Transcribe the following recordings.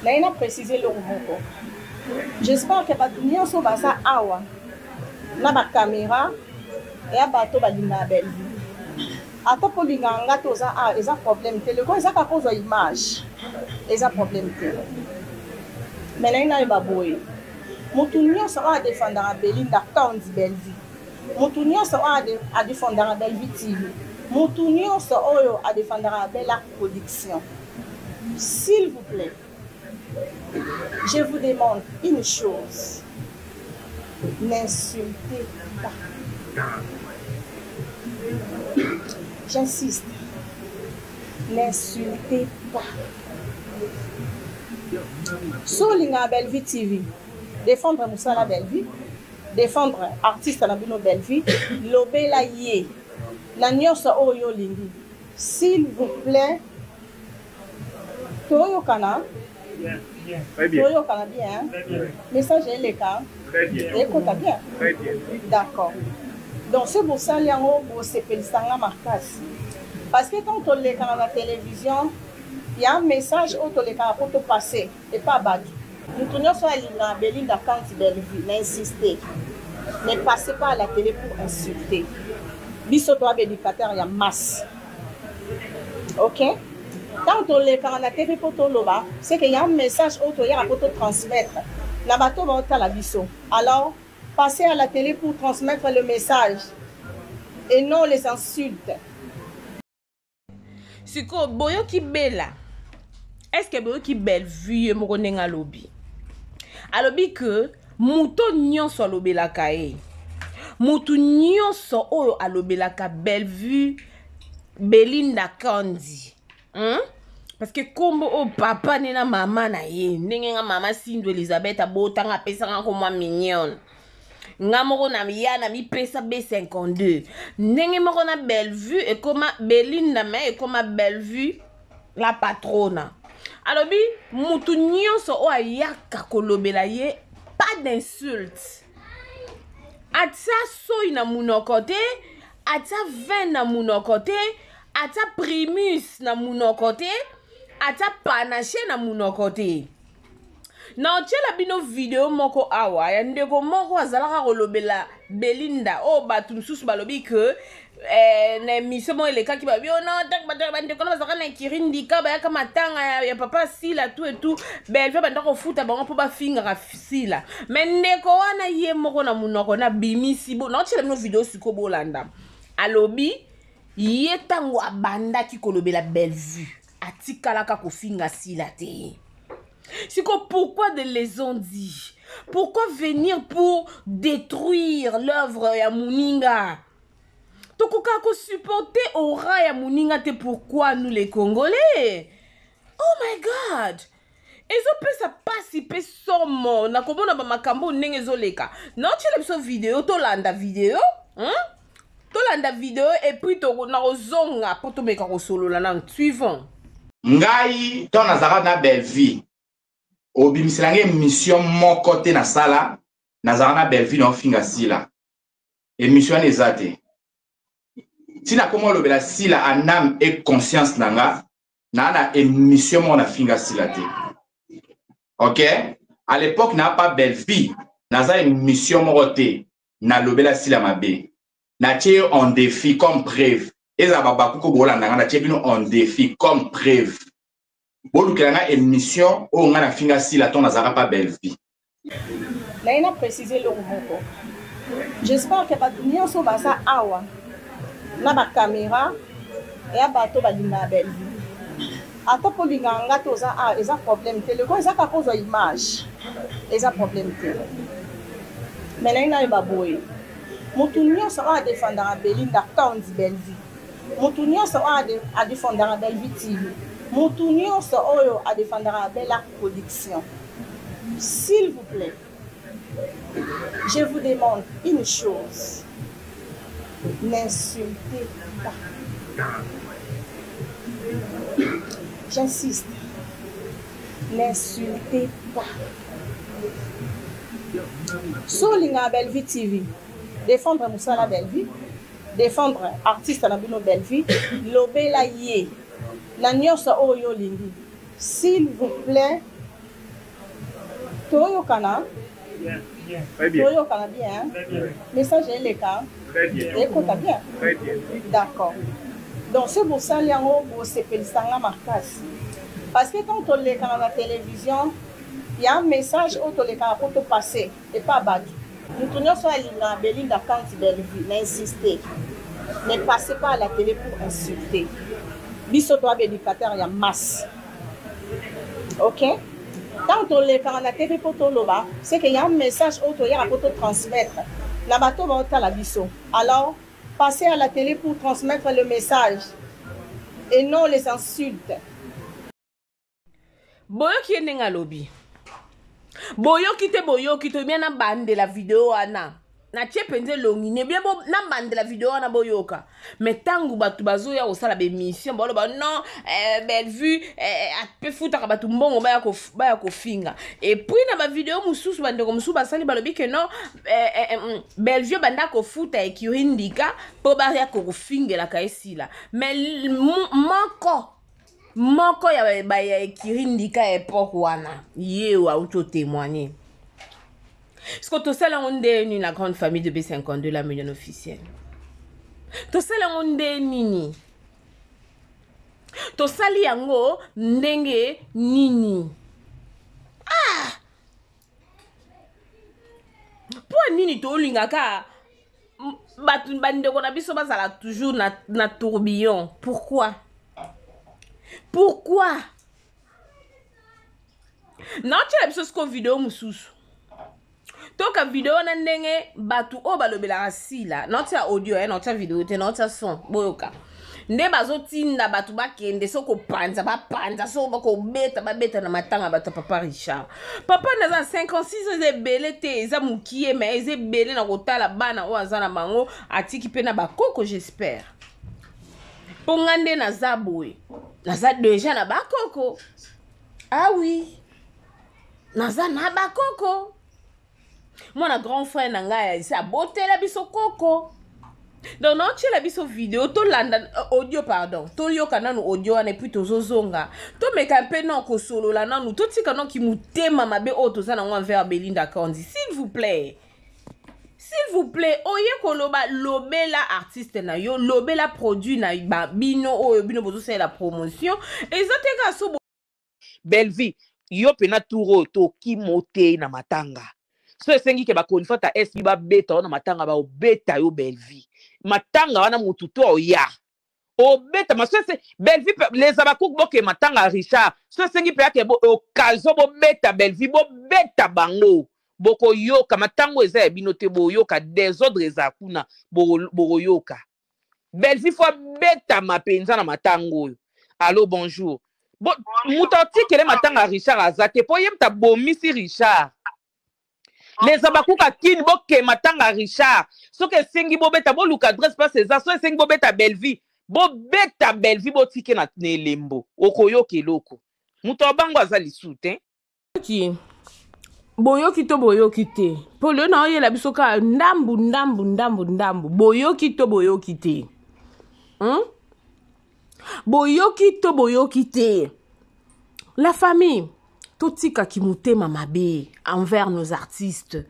Naye na préciser eloko moko. J'espère que bato nyonso baza awa na ba caméra ya bato balingaka Bellevue. Ata mpo olingaka nga te, oza awa, eza problème te. Leko eza kaka ozwa image, eza problème te. Mais naye nayeba boye, motu nyonso oyo adefendaka Belinda Kandi Bellevue, motu nyonso oyo adefendaka Bellevue TV, motu nyonso oyo adefendaka Bella Production, s'il vous plaît, je vous demande une chose: n'insultez pas. J'insiste, n'insultez pas. So olingaka Bellevue TV, défendre mosala Bellevue, défendre artiste na bino Bellevue, lobela ye na nyonso oyo olingi. S'il vous plaît, toyokana, toyokana bien, message eleka, ekota bien. D'accord. Donc soki bosali yango, bosepelisanga makasi, parce que quand tolekaka na télévision, ya message oyo tolekaka mpo topasse epa bato, moto nyonso alingaka Belinda Kanti Bellevue, na insiste, ne passez pas à la télé pour insulter biso. Toya baéducateur ya masse, ok? Ntango tolekaka na TV mpo toloba, c'est que ya message oyo toyaka mpo totransmettre na bato baotala biso. Alors passez à la télé pour transmettre le message et non les insultes. Sikoyo boyoki Bela, est ce que boyoki Bellevue ye moko ndenge alobi? Alobi ke moto nyonso alobelaka ye, motu nyonso oyo alobelaka Bellevue, Belinda Kandi, Parce que kombo oyo papa ne na mama na ye, ndenge nga mama Sindu Elizabeth abotanga, apesanga ko mwa mignonne, nga moko na ya na mipesa B52, ndenge moko na Bellevue ekoma Belinda, me ekoma Bellevue la patrona. Alobi mutu nyonso oyo ayaka kolobela ye, pas d'insulte, atia soi na munoko te, atia vin na munoko te, atia primus na munoko te, atia panache na munoko te. Na otiela bino video moko awa ya ndeko moko azalaka kolobela Belinda, oyo bato mosusu balobi ke na émission moko elekaki, babi o non, ntango bato bandeko na bazalaka na kirindika, bayaka matanga ya papa Sila, tout et tout, Belve banda kofuta bango mpo bafingaka Sila. Mais ndeko wana ye moko na monoko na bimisi bo, na otiela bino video sikoyo, bolanda. Alobi ye ntango abandaki kolobela Bellevue, atikalaka kofinga Sila te. Siko pourquoi de les on dit? Pourquoi venir pour détruire l'œuvre ya moninga? Tokoka kosupporter aura ya moninga te. Pourquoi nous les Congolais? Oh my God, ezopesa pasi mpe somo na komona bamakambo ndenge ezoleka. Naotiela biso video, tolanda video, Tolanda video et puis nakozonga mpo tomeka kosolola nanu. Suivant. Ngai ntango nazalaka na Bellevue, obimisela ngai émission moko te nasala. Nazalaka na Bellevue, naofinga Sila, émission wana eza te. Ntina koma olobela Sila en âme et conscience na nga, naa na émission moko nafinga Sila te, ok? À l'époque naa pa Bellevue, naza émission moko te nalobela Sila mabe. Natie yo en défi comme preuve. Ezala babakuko bolanda nga, natie bino en défi comme preuve, bolukela nga émission oyo nga nafinga Sila ntongo nazalaka pa Bellevue. Naye na précise eloko moko. J'espère que bato nyonso baza awa na bacaméra ya bato balingaka Bellevue. Ata mpo olingaka nga te, oza awa, eza problème te. Leko eza kaka ozwa image, eza problème te. Mais naye nayeba boye, motu nyonso oyo adefendaka Belinda Kandi Bellevue, motu nyonso oyo adefendaka Bellevue TV, motu nyonso oyo adefendaka Bella Production, s'il vous plaît, je vous demande une chose: n'insultez pas. J'insiste, n'insultez pas. So olingaka Bellevue TV, défendre mosala Bellevue, défendre artiste na bino Bellevue, lobela ye na nyonso oyo olingi. S'il vous plaît, Toyokana toyokana bien, message eleka, ekota bien. D'accord. Donc soki bosali yango, bosepelisa nga makasi, parce que ntango tolekaka na télévision, ya message oyo tolekaka mpo topasse epa bato. Moto nyonso alingaka Belinda Kanti, Bellevue, na insiste, ne passez pas à la télé pour insulter biso. Toa baéducateur ya masse, ok? Ntango tolekaka na TV mpo toloba, c'est que ya message oyo toyaka mpo totransmettre na bato baotala biso. Alors passez à la télé pour transmettre le message et non les insultes. Boyoki ye ndenge alobi? Boyoki te? Boyoki te? Bien, nabandela video wana, natie mpenza elongi ne bien. Nabandela video wana, boyoka. Mais ntango bato bazoya kosala baémission, baloba non, Bellevue ape futaka bato mbongo baya kofinga. Et puis na bavideo mosusu, bandeko mosusu basali, balobi ke non, Bellevue banda kofuta écurie Ndika mpo baya kofingelaka esila. Mais moko moko ya ya écurie Ndika ya époque wana, ye auti otémoigner. Siko tosala yango nde nini? La grande famille de B52, la million officielle, tosala yango nde nini? Tosali yango ndenge nini? Ah, mpo nini tolingaka bato, bandeko na biso bazala toujours na tourbillon? Pourquoi? Pourquoi? Naotiela biso siko video mosusu, toka video wana ndenge bato oyo balobelaka Sila. Naotia audio, naotia video te, naotia son. Boyoka nde bazotinda bato bakende so kopanza, bapanza so bakobeta, babeta na matanga bato ya papa Richard. Papa naza 56, eza ebele te, eza mokie, mais eza ebele na kotala bana oyo aza na bango, atiki mpe na bakoko, j'espère. Mpo nga nde naza boye, naza déjà na bakoko. Ah oui, naza na bakoko. Mwana grand frère na ngai esi abotela biso koko. Donc naotiela biso video, tolanda audio, pardon, toyoka nanu audio wana, et puis tozozonga, tomeka mpe non kosolola nanu. Totika noki motema mabe oyo toza nango envers Belinda Kandi. S'il vous plaît, s'il vous plaît. Oye koloba, lobela artiste na yo, lobela produit na bino oyo bino bozosalela promotion. Eza te kaka so. Bellevue, yo mpena tour oyo tokimo te na matanga. So esengi ke bakonifata sb babeta yo na matanga, baobeta yo. Bellevue, matanga wana motu to oya obetama. So ese Bellevue, les abakuku boke matanga ya Richard. So esengi mpe ake occasion bobeta Bellevue, bobeta bango. Bokoyoka matango eza ya bino te, boyoka désordre eza kuna, bokoyoka. Bellevue faut abetama mpenza na matango oyo. Allo, bonjour. Bo, moto atikele matanga ya Richard aza te, mpo ye moto abomisi Richard. Les abakuka kini boke matanga ya Richard. Soki esengi bobeta, boluka adresse place eza. So esengi bobeta Bellevue, bobeta Bellevue, botike na elembo. Okoyoka eloko, moto abango aza lisu te. Boyoki, boyoki to boyoki te? Mpo lelo naoyela biso kaka ndambu ndambu ndambu ndambu. Boyoki to boyoki te? Boyoki to boyoki te? La famille, totikaki motema mabe envers nos artistes,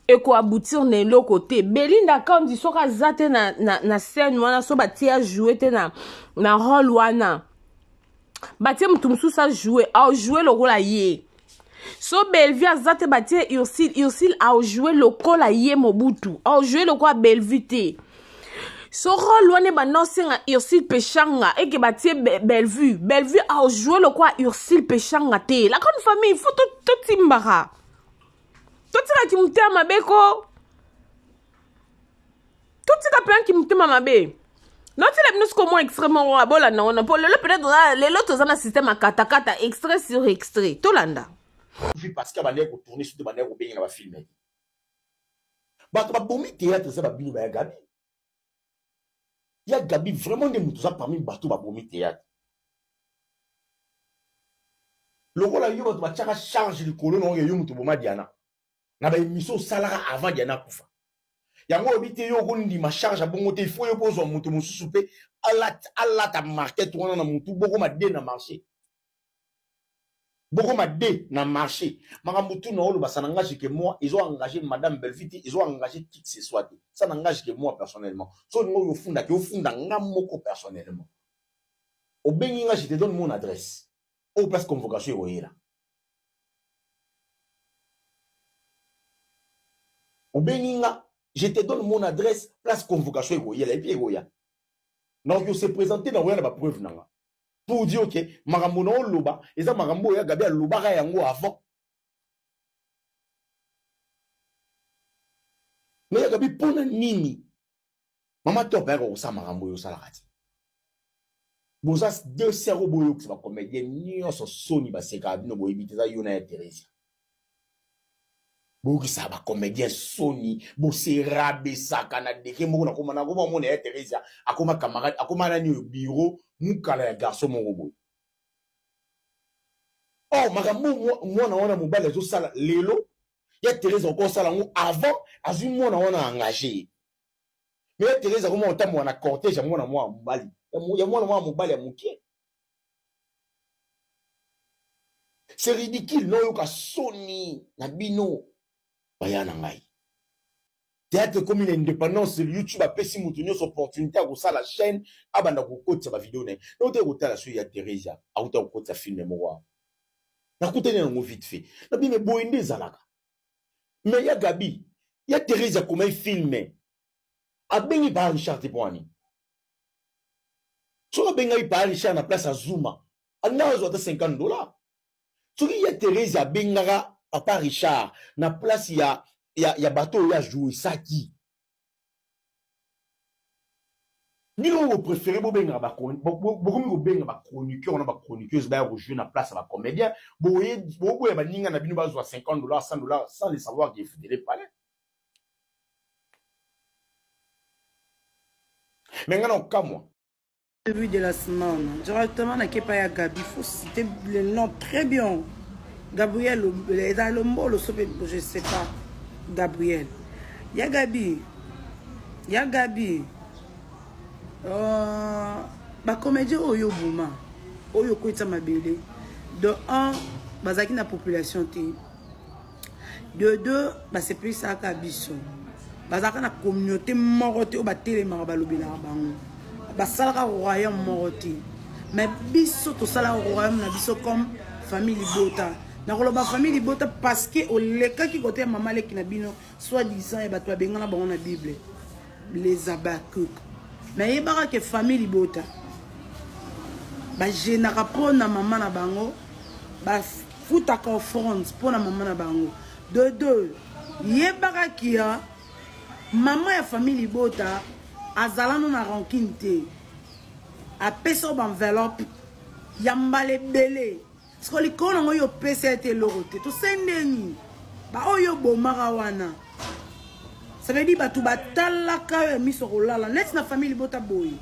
ekoaboutir na eloko te. Belinda Kandi soki aza te na scène wana, so batie ajoue te na rôle wana, batie motu mosusu ajoue, ajoue lokola ye. So Bellevue aza te, batie Ursile, Ursile ajoue lokola ye. Mobutu ajoue lokola Bellevue te. So rôle wana ebanda osenga Ursile Peshanga, eke batie Bellevue, Bellevue ajoue lokola Ursile Peshanga te. La grande famille, faut totimbaka, totikaki motema mabe ko, totika mpenaki motema mabe. Notila bino siko mwa extrait moko, bolanda wana, mpo lelo peut-être lelo toza na système ya katakata, extrait sur extrait. Tolanda. Parce que bandeki kotourne, surtout bandeki kobenga na bafilme, bato babomi théâtre eza babino. Baya Gabi, ya Gabi vraiment nde moto oza parmi bato babomi théâtre. Lokola yo, bato batiaka charge likolo na oyo, yo moto oboma Diana na baémission osalaka avant Diana akufa. Yango oyebi te, yo okondima charge ya bongo te. Ifo yo mpo ozwa moto mosusu mpe alata market wana na motu, bokoma de na marché. Bokoma de na marché. Makambo tout na oloba ça n'engage que moi, ils ont engagé madame Bellevue te, ils ont engagé qui que ce soit te. Ça n'engage que moi personnellement. So ngo yo funda ke ofunda nga moko personnellement. Obengi nga je te donne mon adresse. Au place convocation ekoyela. Obengi nga je te donne mon adresse place convocation ekoyela et puis ekoya. Donc yo se présenter na koya na ba preuve na nga. Pour dire ok makambo na oloba eza makambo oyo ya Gabi alobaka yango avant. Mais ya Gabi pona nini? Mama Top ayaka kosala makambo oyo osalaka te. Boza deux sœurs oyo boyokisa ba comédien nyonso soni basekaka bino boyebi te eza yo na ya Theresia. Boyokisaka ba comédien soni boserabesaka na deke moko nakoma nakoma omona ya Theresia akoma camarade akoma nani oyo bureau mukala ya garçon moko boye. Oh makambo mwana wana mobali azosala lelo ya Theresia okosala yango avant azwi mwana wana engagé ye. Mais ya Theresia akoma kotambola na cortège ya mwana mwa mobali ya mwana mwa mobali ya moke. C'est ridicule, noyoka soni na bino baya na ngai. Théâtre comme une indépendance, YouTube apesi mutu nyonso opportunité ya kosala chaîne abanda kokotisa ba vidéo na ye. Nauta kotala soki ya Theresia auta kokotisa film moko awa. Nakutani yango vite fait. Na bino boye nde ezalaka. Mais ya Gabi, ya Theresia akomaki film. Abengi ba Richard te mpo wani. Soki abengaki pa Richard na place ya Zuma, alingaka azwa ata 50 dollars. Soki ya Theresia abengaka papa Richard na place ya ya, ya bato oyo ajouisaki. Bino bo préféré bobengaka ba bokomi kobenga ba chroniqueur na ba chroniqueuse baya kojouer na place ya ba comédien, boboya baninga na bino bazwa 50 dollars, 100 dollars sans le savoir que efutele palais. Mais nga na okamwa. Début de la semaine, directement na kepa ya Gabi, faut citer le nom très bien. Gabriel, eza lombolo sope, je sais pas. Gabriel. Ya Gabi. Ya Gabi. Ba comédien oyo buma, oyo kwetsa mabele. De un, bazaki na population te. De deux, basepelisaka biso. Bazalaka na communauté moko te oyo batelemaka balobelaka bango. Basalaka royaume moko te. Mais biso tosalaka royaume na biso comme famille libota. Nakoloba famille libota parce que olekaki kote ya mama leki na bino soi-disant ya bato babengana bango na Bible. Les Habacuc. Mais yebaka ke famille libota bagenaka mpo na mama na bango, bafutaka offrande mpo na mama na bango. De deux, yebaka kia mama ya famille libota azala no na rancune te, apesa yo ba enveloppe ya mbala ebele. Siko likolo nango yo opesa ye te eloko te, tosali ndeni ba oyo obomaka wana. Ça veut dire bato batalaka yo ya miso kolala neti na famille libota boye,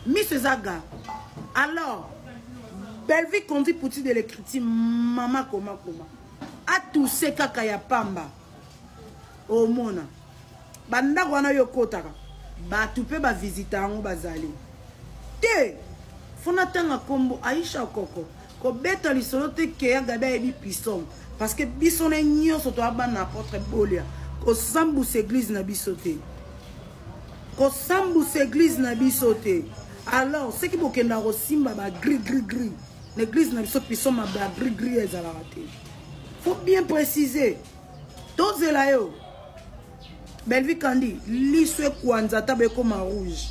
miso eza ga. Alors Bellevue conduit pouti de l'écriture mama koma koma atuse kaka ya pamba omona bandako wana yo okotaka bato mpe bavisita yango bazali te. Fona tanga kombo Aisha Koko kobeta lisolo te ke ya Gabi ayebi pisson parce que biso na nyonso toya bana apôtre Bolia kosambusa église na biso te, kosambusa église na biso te. Alors soki bokendaka kosimba ba gris gris gris na église na biso pisson ma ba gris gris ezalaka te. Faut bien préciser. Tozela yo Bellevue Kandi liso ekwanza ata bekoma rouge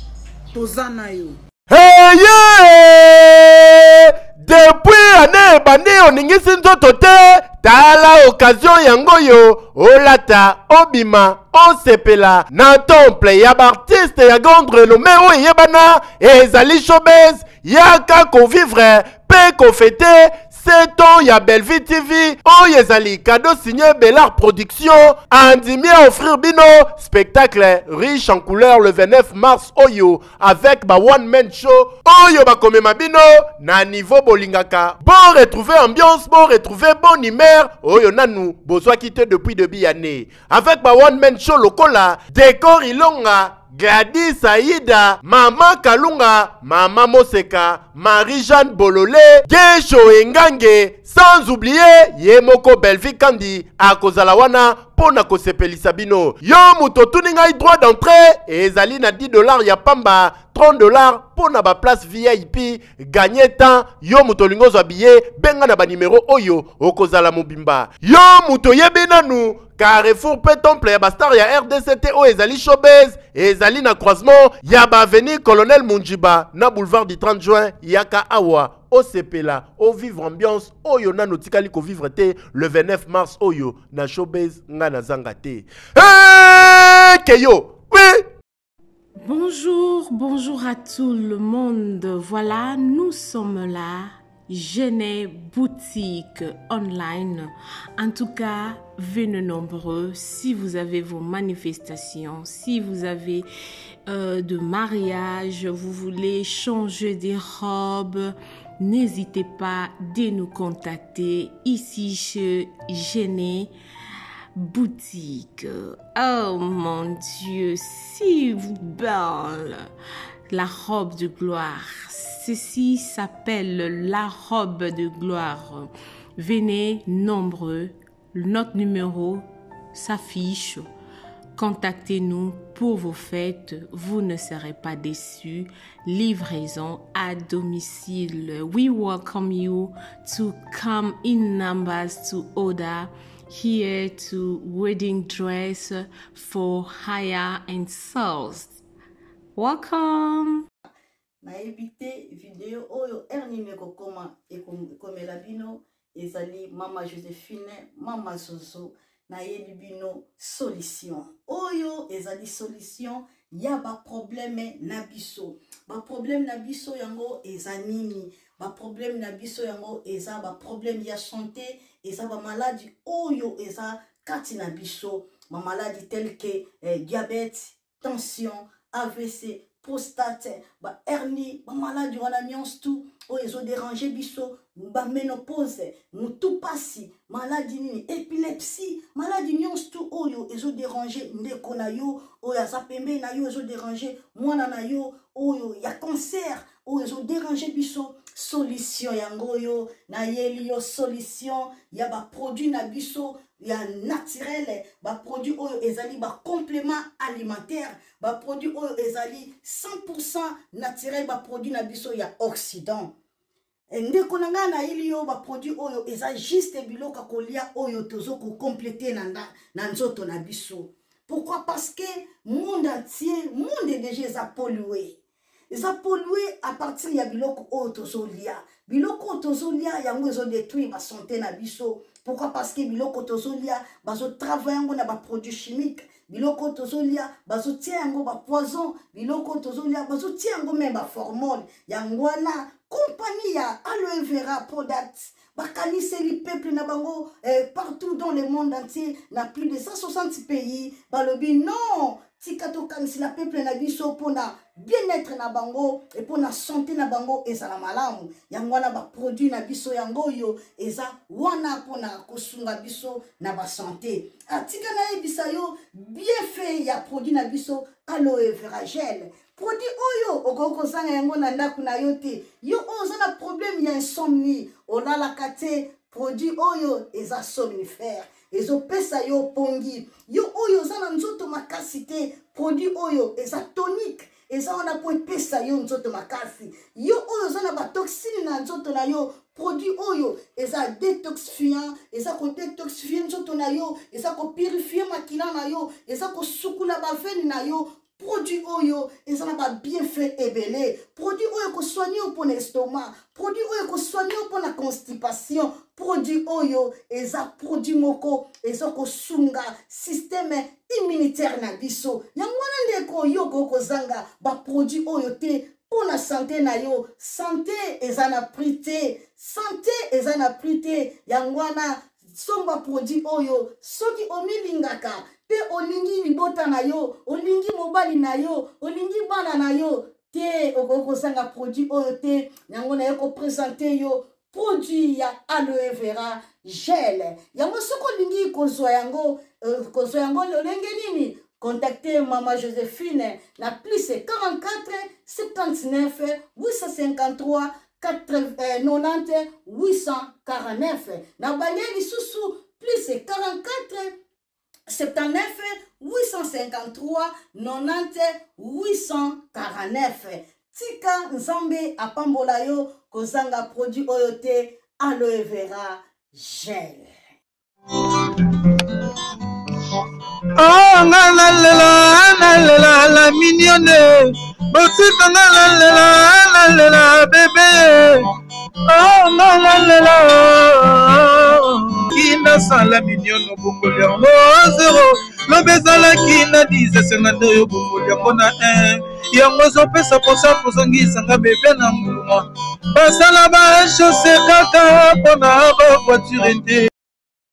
toza na yo. Hey, yeah! Depuis année ebandi oningisi nzoto te, tala occasion yango yo olata obima osepela na temple ya baartiste ya grande renommée oyo eyebana ezali showbiz. Yaka kovivre pe kofete 7 ans ya Bellevue TV oyo ezali cadeau signé Bellard Production andimi à offrir bino spectacle riche en couleur le 29 mars oyo avec ba one man show oyo bakomema bino na niveau bolingaka. Bon retrouver ambiance, bon retrouver bonne humeur oyo nanu bozwaki te depuis début année avec ba one man show lokola Décor Ilonga, Gladys Aida, Mama Kalunga, Mama Moseka, Marie-Jeanne Bolole, Gesho Engange, sans oublier ye moko Bellevue Kandi akozala wana mpo na kosepelisa bino. Yo moto otuni ngai droit d'entrée ezali na 10 dollars ya pamba, 30 dollars mpo na ba place VIP. Gagne temps, yo moto olingi ozwa billet, benga na ba numero oyo okozala mobimba. Yo moto oyebi nanu Carrefour mpe temple ya ba star ya RDC te oyo ezali showbase ezali na croisement ya ba avenue Colonel Munjiba na boulevard du 30 juin. Yaka awa osepela ovivre ambiance oyo nanu otikali kovivre te le 29 mars oyo na showbase. Nga nazanga te. Hey, keyo oui. Bonjour, bonjour à tout le monde. Voilà, nous sommes là. Genet Boutique Online. En tout cas, venez nombreux si vous avez vos manifestations, si vous avez de mariage, vous voulez changer des robes, n'hésitez pas de nous contacter ici chez Genet Boutique. Oh mon Dieu, si vous belle, la robe de gloire. Ceci s'appelle la robe de gloire. Venez nombreux, notre numéro s'affiche. Contactez-nous pour vos fêtes, vous ne serez pas déçus. Livraison à domicile. We welcome you to come in numbers to order here to wedding dress for hire and sales. Welcome. Nayebi te video oyo heure nini ekokoma, ekomela bino. Ezali Mama Josephine, Mama Zozo. Nayebi bino solution. Oyo ezali solution ya ba problème na biso. Ba problème na biso yango eza nini? Ba problème na biso yango eza ba problème ya santé, eza ba maladie oyo eza kati na biso. Ba maladie telle que diabète, tension, AVC, prostate, ba hernie, ba maladie wana nyonso tout oyo ezo déranger biso, ba ménopause, mutu pasi, maladie nini, épilepsie, maladie nyonso tout oyo ezo déranger ndeko na yo, oyo aza pembeni na yo ezo déranger mwana na yo, oyo ya cancer, oyo ezo déranger biso. Solution yango oyo nayeli yo, solution ya ba produit na biso ya naturel, ba produit oyo ezali ba complément alimentaire, ba produit oyo ezali 100% naturel, ba produit na biso ya Occident. Ndeko na ngai nayeli yo ba produit oyo eza juste biloko ya kolia oyo tozo ko compléter na nzoto na biso. Pourquoi? Parce que monde entier, monde déjà eza pollué. Eza pollué à partir ya biloko oyo tozolia. Biloko oyo tozolia yango ezo détruire ba santé na biso. Pourquoi? Parce que biloko tozolia bazo travailler yango na ba produits chimiques. Biloko tozolia bazotia yango ba poison, biloko tozolia bazotia yango même ba formol. Yango wana compagnie ya Aloe Vera Products bakaniseli peuple na bango partout dans le monde entier, na plus de 160 pays. Balobi non, tika tokanisela peuple na biso mpona bien-être na bango et mpona santé na bango ezala malamu. Yango wana ba produit na biso yango oyo eza wana mpona kosunga biso na ba santé. Tika nayebisa yo bienfait ya produit na biso Aloe Vera Gel. Produit oyo okoki kozanga yango na ndako na yo te. Yo oyo oza na problème ya insomnie, olalaka te, produit oyo eza somnifère, ezopesa yo pongi. Yo oyo oza na nzoto makasi te, produit oyo eza tonique, eza wana po epesa yo nzoto makasi. Yo oyo oza na ba toxine na nzoto na yo, produit oyo eza détoxifiant, eza ko détoxifier nzoto na yo, eza ko purifier makila na yo, eza ko sukula ba veine na yo. Produit oyo eza na ba bienfait ebele. Produit oyo ko soigner yo pona estomac, produit oyo ko soigner yo pona constipation, produit oyo eza produit moko eza kosunga système immunitaire na biso. Yango wana ndeko yo okoki kozanga ba produit oyo te pona santé na yo. Santé eza na prix te, santé eza na prix te. Yango wana somba produit oyo soki omilingaka pe olingi libota na yo, olingi mobali na yo, olingi bana na yo te, okoki kozanga produit oyo te. Yango naye ko présenter yo produit ya Aloe Vera Gel. Yango soki olingi kozwa yango lolenge nini? Contactez Mama Joséphine na plus 44 79 853 90 849. Na bande lisusu plus 44 79 853 90 849. Tika Nzambe apambola yo kozanga produit oyo te aloe vera gel. Oh, nga nalela nalela la mignonne botika nga nalela nalela bebe oh, nga nalela kinasala mignonne obongoli yango zero lobi ezalaki na 10 esenga nde oyo obongoli yango na 1 yango ezopesa mposa kozongisa nga bebe na nguluma basala bachose kaka mpona bavoiture te.